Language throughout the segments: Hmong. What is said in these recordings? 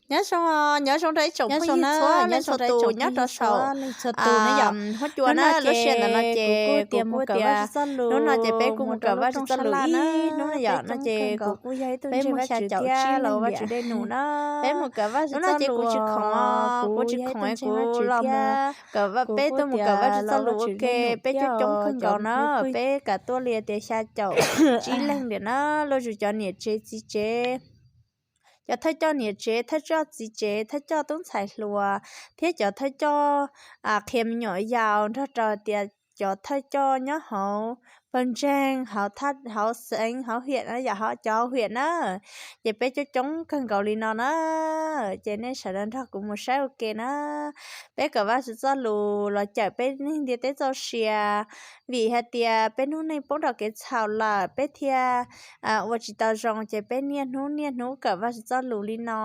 Nyob zoo, nyob zoo rau ib tsoom phooj ywg txhua leej txhua tus nyob rau saum huab cua na. Lub sij hawm ntawm no ces kuv kuj tias mus kawm Vajtswv txoj lus, hnub no ces peb kuj mus kawm Vajtswv txoj lus ib hnub no yom. No ces kuv kuj yog ib tug ntseeg Vajtswv thiab los ua Vajtswv dej num na. Peb mus kawm Vajtswv txoj lus, kuv tsis khoom, kuv tsis khoom es kuv los mus kawm, peb tuaj mus kawm Vajtswv txoj lus ua ke, peb coob coob kawg nkaus na, peb kam tuaj li tias xya caum tsib leeg tiam na, los zus cov niam tsev txiv tsev, cov thawj coj niam tsev, thawj coj txiv tsev, thawj coj tub ntxhais hluas, thiab cov thawj coj qhia me nyuam yaus, nrog rau tias cov thawj coj nyob hauv pawg ntseeg, hauv xeev, hauv hiam, yog cov hauv hiam na. Ces peb coob coob kawg nkaus li no na. Ces nej sawv daws nrog kuv mus saib ua ke na. Peb kawm Vajtswv txoj lus los cawm peb neeg ntiaj teb txoj sia, vim hais tias peb lub neej poob rau kev txhaum lawm, peb thiaj ua tsis tau zoo, ces peb niaj hnub niaj hnub kawm Vajtswv txoj lus li no,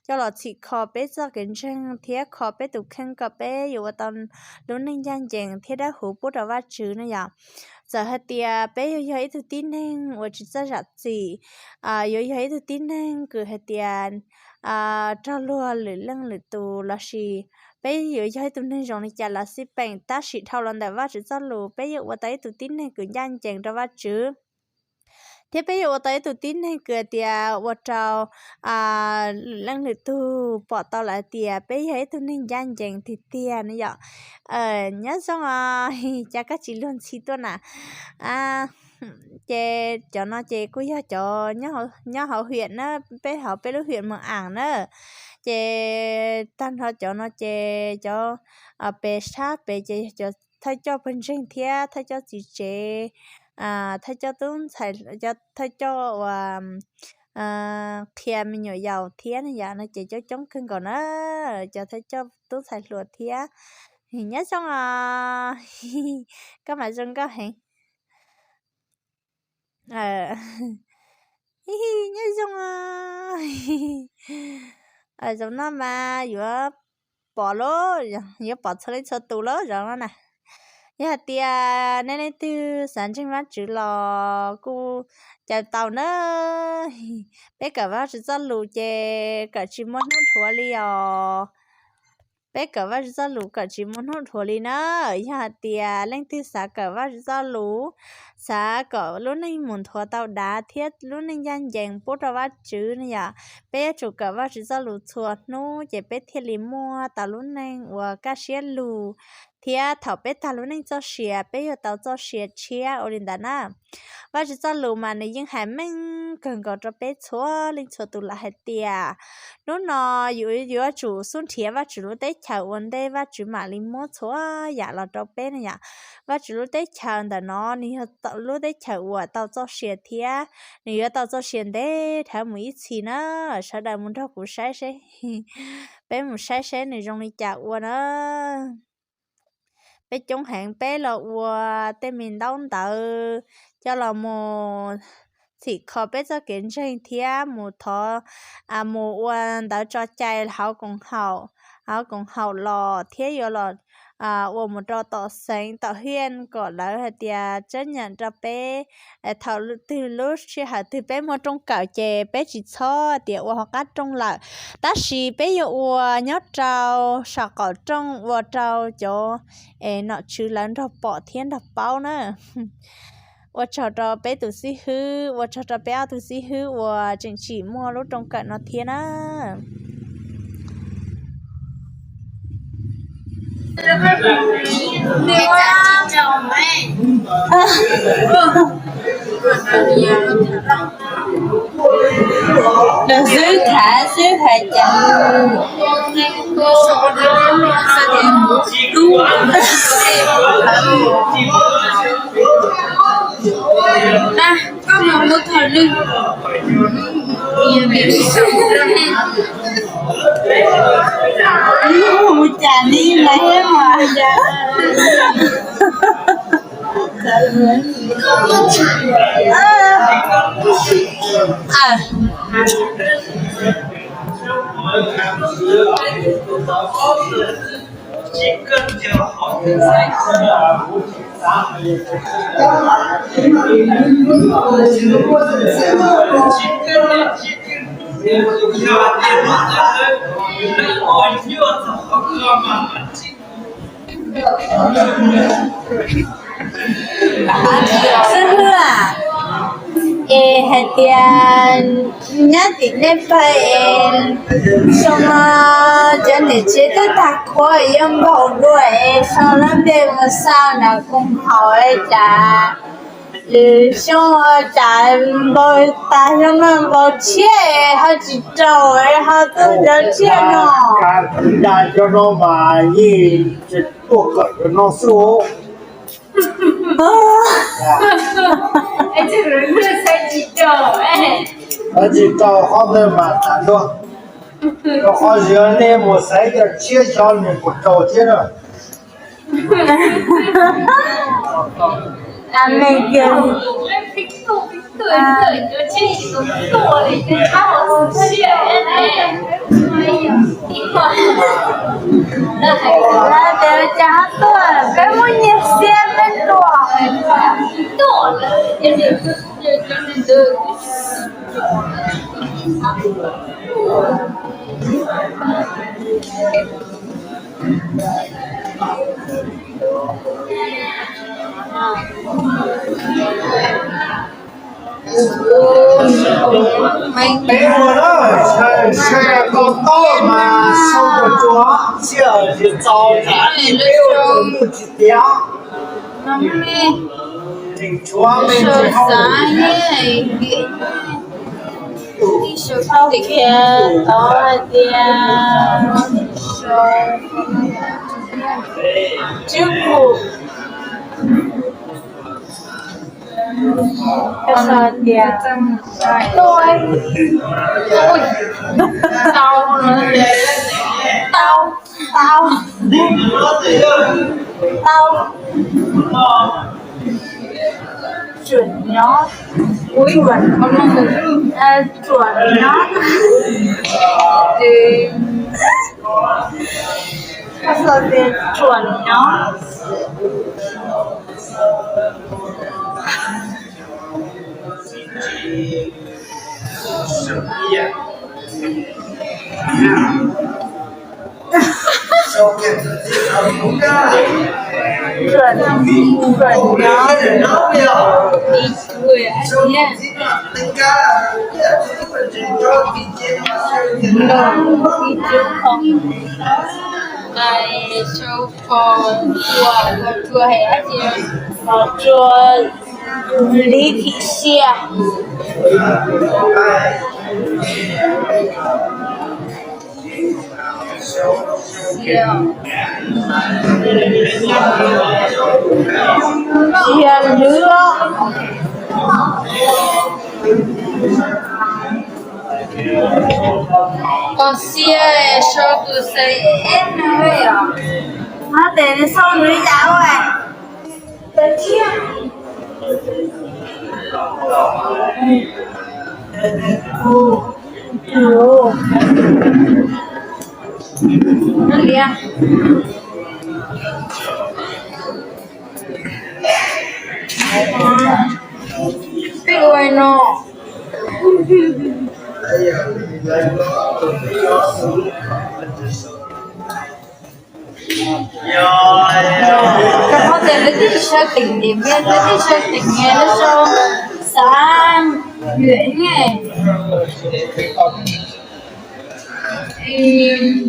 coj los txhim kho peb txoj kev ntseeg thiab kho peb tus kheej kom peb yuav ua tau lub neej ncaj ncees thiab dawb huv pub rau Vajtswv na yom. Txawm hais tias peb yuav yog ib tug tib neeg uas tsis txawj zam txim, yuav yog ib tug tib neeg kws hais tias raug luag lwm leej lwm tus, lossis peb yuav yog ib tug neeg zoo li cas los xij peem, tab sis dhau los ntawm Vajtswv txoj lus peb yuav ua tau ib tug tib neeg kws ncaj ncees rau Vajtswv, thiab peb yuav ua tau ib tug tib neeg kws hais tias ua rau lwm leej lwm tug pom tau lawm hais tias peb yog ib tug neeg ncaj ncees tiag tiag ne yom. Nyob zoo os, cas koj tsis luag ntxhi tuaj na? Ces cov no ces kuj yog cov nyob hauv hiam na, peb hauv peb lub hiam Moos Aas na. Ces tag nrho cov no ces cov pem sab pem ces yog cov thawj coj pawg ntseeg thiab thawj coj txiv tsev, thawj coj tub ntxhais, cov thawj coj uas qhia me nyuam yaus thiab ne yom, no ces coob coob kawg nkaus na, cov thawj coj tub ntxhais hluas thiab. Nyob zoo os, koj mas zoo nkauj heev. Nyob zoo os. Zaum no mas yuav pom lauj, yuav pom txhua leej txhua tus lauj zaum no na. Yog hais tias nej leej twg xav ntseeg Vajtswv los kuj caw tau na. Peb kawm Vajtswv txoj lus ces kawm tsis muaj hnub dhuav li os. Peb kawm Vajtswv txoj lus kawm tsis muaj hnub dhuav li na. Yog hais tias leej twg xav kawm Vajtswv txoj lus, xav kom lub neej mus nthuav tau dav thiab lub neej ncaj ncees pub rau Vajtswv ne yom, peb yuav tsum kawm Vajtswv txoj lus txhua hnub ces peb thiaj li muaj tau lub neej uas kaj siab lug, thiab thaum peb tag lub neej txoj sia peb yuav tau txoj sia tshiab ua li ntawd na. Vajtswv txoj lus mas nws yeej hais meej kawg nkaus rau peb txhua leej txhua tus lawm hais tias hnub no yus yuav tsum xub nrhiav Vajtswv lub teb chaws ua ntej Vajtswv mam li muab txhua yam los rau peb ne yom. Vajtswv lub teb chaws ntawm no nws yog lub teb chaws uas tau txoj sia thiab nws yuav tau txoj sia ntev dhawv mus ib txhis na. Sawv daws mus nrog kuv saib seb, peb mus saib seb nws zoo li cas ua na. Peb coob heev, peb los ua tej me ntaub ntawv coj los mus txhim kho peb txoj kev ntseeg thiab mus thov, mus ua ntawv tso cai hauv koom haum, hauv koom haum los thiab yuav los ua mus rau tom xeev tom hiaj kom lawv hais tias tsab nyam rau peb. Thaum twg lub sij hawm twg peb muaj rooj kawm ces peb tsis txhob tias ua hauv qab rooj lawm, tab sis peb yuav ua nyob rau saum qaum rooj ua rau cov nom tswv lawv nrog pom thiab nrog paub na. Ua tsaug rau peb tus xib hwb, ua tsaug rau peb ob tug xib hwb uas tseem tsim muaj lub rooj kawm no thiab na. Los xwb tham xwb hais cas. Koj mus ua thaum lwg. Mus cas li mas. Xib hwb a, es hais tias nyob tim nej pawg es xyoo no cov niam tsev twb tag khuav yuav npaum dua es sau lab npe mus xa nram koom haum es cas lwm xyoo cas npau tas xyoo no npau tshiab es ho tsis raug es ho tuaj cov tshiab no. Cas tus da cov no mas yeej tuaj kawm cov no xwb. Tsis tau qhov ntawd mas tas luaj. Rau qhov zim nej mus xaiv cov tshiab xyov nws puas raug thiab na. Tias cas tuaj peb muab nyiaj xiab peb tuaj. Peb ua na, sawv daws tau taub mas sau tus tsuas txhia tsis txaus, peb ua tus twg tsis tiav. Tseem tshuav me ntsis hauj lwm. Tau qhia tau hais tias tswb kum. Tias tau, tau, tau, tau. Tsuam nyob, tsuam, tsuam nyob. Tsuam nyob. Tsuam, tsuam nyob. Ib tug qhov, sau qhov tsua, qhov tsua, qhov tsua, qhov tsua, li thim sia. Sia lwm. Qhov xiab sau tus C S no yom. Hab tes nws sau nws yam ua. Peb ua no. Rau qhov tias lawv twb tsis sau teem niam, lawv twb tsis sau teem niam, lawv sau xav nyiam ne.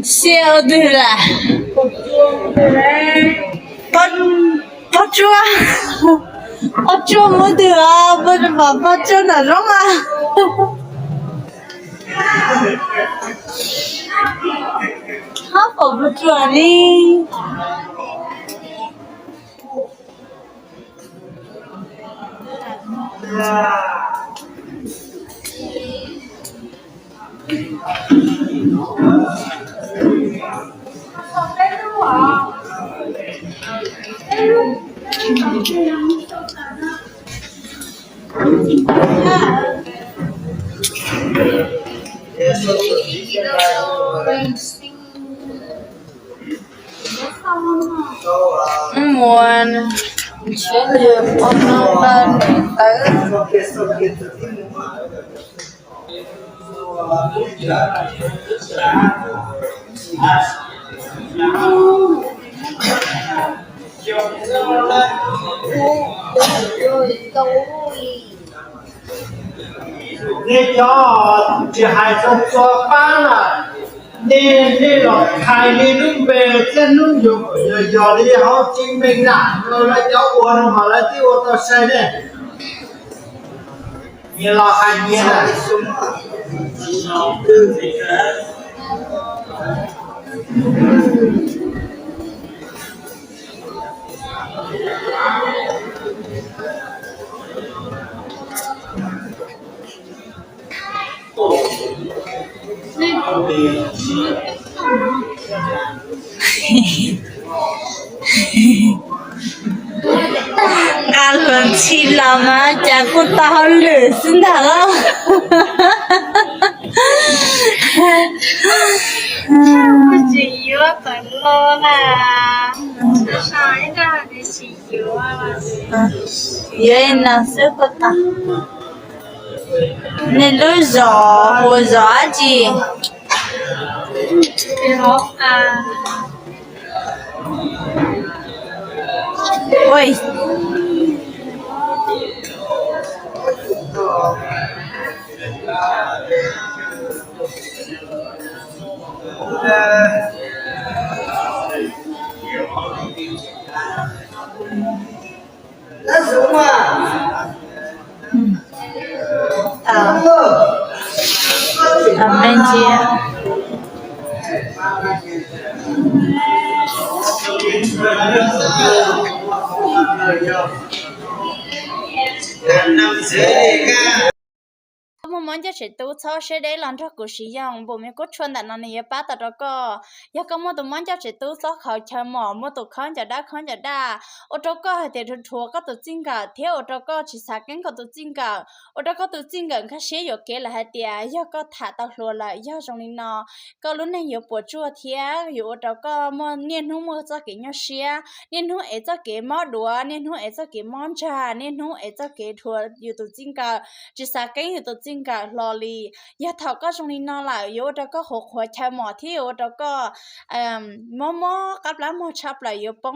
Sia ua twg lam? Pob tsuas, pob tsuas mus twg os, pob tsuas nram zoov a. Hab pom pob tsuas li. Muaj ntshe nws ua no nws tawv. Nej cov tsis hais txog txog pab lawm, nej, nej los hais li lub npe thiab hnub nyoog yog li hauv tsev neeg na, lawv cov ua no mas lawv twb ua tau sai ne. Nyias los hais nyias na. Nqa hluas ntxhi los mas cas kuj tau hauj lwm xwb ntag lauj. Tsis yuav tawm los na, ib tsis yuav, yuav no xwb kuj tau. Nej lub zos hu zos dab tsi? Ui. Koj muaj mob ncauj tsev tub txhob siab deb los nrog kuv siv yoog npum me kub tshua ntawm no nws yuav pab tau rau koj. Yog koj muaj tus mob ncauj tsev tub txob qhauv chaw mom, muaj tus khob ncaws dab khob ncaws daj, ua rau koj hais tias dhuav dhuav koj tus txij nkawm thiab ua rau koj tsis xav keeb koj tus txij nkawm, ua rau koj tus txij nkawm nkag siab yuam kev lawm hais tias yog koj tham tau hluas lawm yog zoo li no, koj lub neej yuav puas tsuaj thiab yuav ua rau koj muaj niaj hnub muaj txoj kev nyuaj siab, niaj hnub ev txoj kev mob duav, niaj hnub ev txoj kev mob ntsag, niaj hnub ev txoj kev dhuav yus tus txij nkawm, tsis xav keeb yus tus txij nkawm hlo li. Yog thaum koj zoo li no lawm yuav ua rau koj qhuav qhuav chaw mom thiab yuav ua rau koj mob mob qab plab mog tshaj plaws yuav poob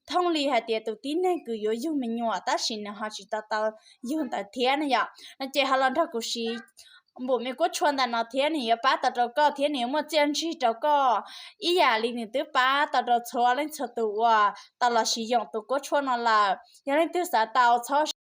thooj li hais tias tus tib neeg kws yuav yug me nyuam tab sis nws ho tsis tau tau yug ntawd thiab na yom. No ces ho los nrog kuv siv npum me kuab tshuaj ntawm no thiab nws yuav pab tau rau koj thiab nws yuav muaj txiaj ntsig rau koj ib yam li nws twb pab tau rau txhua leej txhua tus uas tau los siv yoom tus kuab tshuaj no lawm. Yog leej twg xav tau txhob